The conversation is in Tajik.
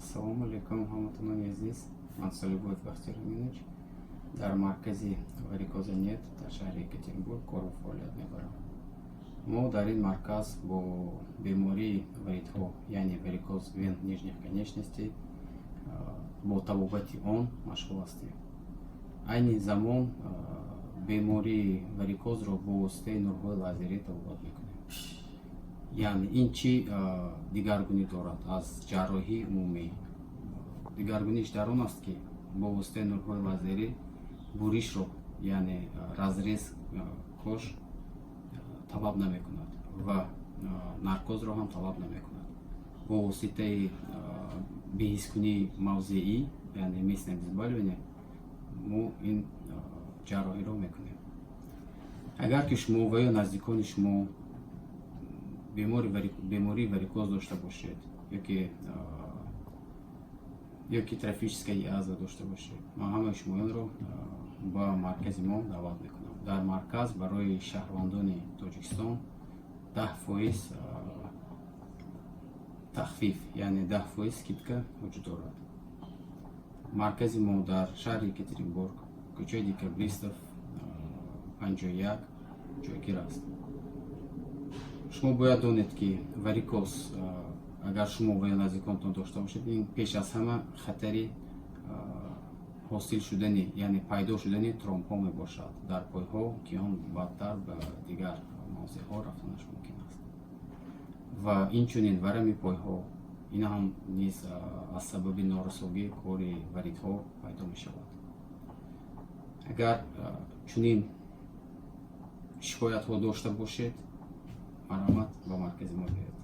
Ассалому алайкум, ҳамватанони азиз. Ман Солибоев Бахтиёр Аминович, дар маркази «Варикоза нет» дар шаҳри Екатеринбург кору фаъолият мебарам. Мо дар ин марказ бо бемории варидҳо, яъне варикоз вен нижних конечностей, бо табобати он машғул ҳастем. Айни замон бемории варикозро бо воситаи нурҳои лазерӣ табобат мекунем. Яъне ин чӣ дигаргунӣ дорад аз ҷарроҳии умумӣ? Дигаргуниш дар он аст, ки бо воситаи нурҳои лазерӣ буришро, яъне разрез кож талаб намекунад ва наркозро ҳам талаб намекунад. Бо воситаи беҳискунии мавзеӣ, яъне местное обезболивание, мо ин ҷарроҳиро мекунем. Агар ки шумо ва ё наздикони шумо бемории варикоз дошта бошед ёки трофическая язва дошта бошед, ман ҳамаи шумоёнро ба маркази мо даъват мекунам. Дар марказ барои шаҳрвандони Тоҷикистон 10% тахфиф, яъне 10% скидка вуҷуд дорад. Маркази мо дар шаҳри Екатеринбург, кӯчаи Декабристов, 51 ҷойгир аст. Шумо бояд донед, ки варикоз, агар шумо ва ё наздиконтон дошта бошед, ин пеш аз ҳама хатари ҳосил шудани, яъне пайдо шудани тромбҳо мебошад дар пойҳо, ки он баъдтар ба дигар мавзеъҳо рафтанаш мумкин аст. Ва инчунин варами пойҳо, ин ҳам низ аз сабаби норасогии кори варидҳо пайдо мешавад. Агар чунин шикоятҳо дошта бошед, марҳамат, ба маркази мо биёед.